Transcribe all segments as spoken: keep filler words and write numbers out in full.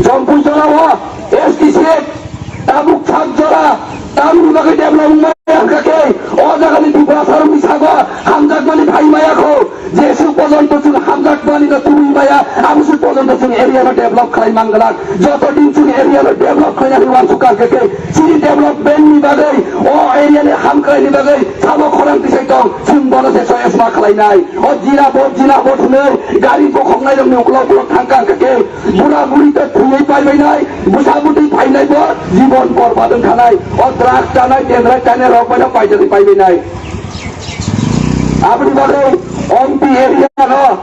Tompuijora o S T C tabuk sak jora tamni bagwi develop wngmaya hwnkha khe o jagani Tiprasa rokni sago hamjakmani phai maya kho. Jesu porjonto chwng hamjakmani no tubui maya, abose porjonto chwng area no develop khlai man glak. Joto din chwng area no develop khlainani uansukha hwnkha khe chini development ni bagwi, o area ni hamkraini bagwi sabo khorang tisai tong, chwng bono se choice ma khlainai. O jina bo, jina bo thwnwi gari bokhoknai rokni uklok uklok thangkha hwnkha khe bura buri to thwiwi paibainai, bwsa bwtwi phainai bo jibon borbad wngkhanai. O drugs chanai, dendrai chanai rok bai no paijagwi paibainai. Aboni bagwi Ompi area no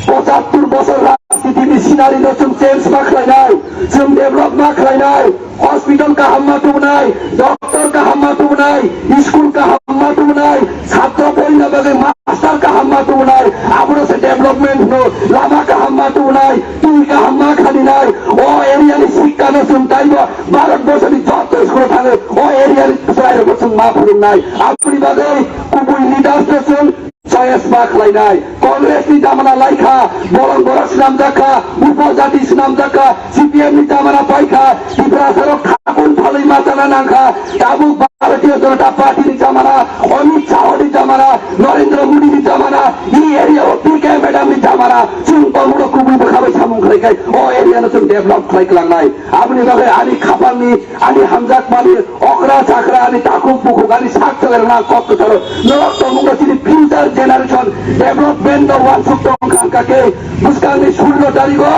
pochattor bosor rajniti ni scenery no chwng change ma khlainai, chwng develop ma khlainai. Hospital kaham ma tubunai, doctor kaham ma tubunai, school kaham ma tubunai, chhatro porina bagwi master kaham ma tubunai, abono se development hwno, lama kaham ma tubunai, twi kaham ma khaninai, o area ni sikka no chwng taibo Bharat borso ni joto school o thangwi o area ni chwrai rokno chwng ma phwrwngnai, aboni bagwi kubui leaders no chwng choice ma khlainai. Congress ni jamana laikha, bolong borok swnamjak kha, upojati swnamjak kha, C P M ni jamana paikha, Tiprasa rok thakun phalwi ma chana nangkha, tabuk Bharatiya Janata Party ni jamana, Amit Shah ni jamana, Narendra Modi ni jamana, e area o P K madam ni jamana, chwng tongmung rok kubui bwkha bai samung khlai khai, o area no chwng develop khlai klangnai. Aboni bagwi ani khapang ni Ani hamjakmani okra chakra, ani takhuk bukhuk, ani sak chalai rwna kok kwcharo norok tongmung rok chini future generation development no uansuk tong kha, hwnkha khe bwskangni sullo tarigo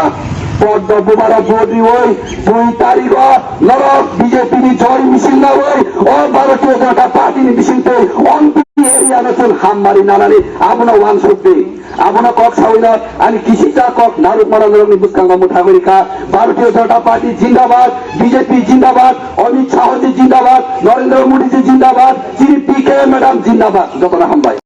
Poddo Bubaro vote riwi dui tarigo norok B J P ni joy misil nawi o Bharatiya Janata Party ni bisingtwi Ompi area no chwng hammari nanani abono uansuk di. Abono kok sawino ani kisisa kok narwkmano norokni bwskango mwthagwi rikha. Bharatiya Janata Party jindabad, B J P jindabad, Amit Shah ji jindabad, Narendra Modi ji jindabad, chini P K madam jindabad. Jotono hambai.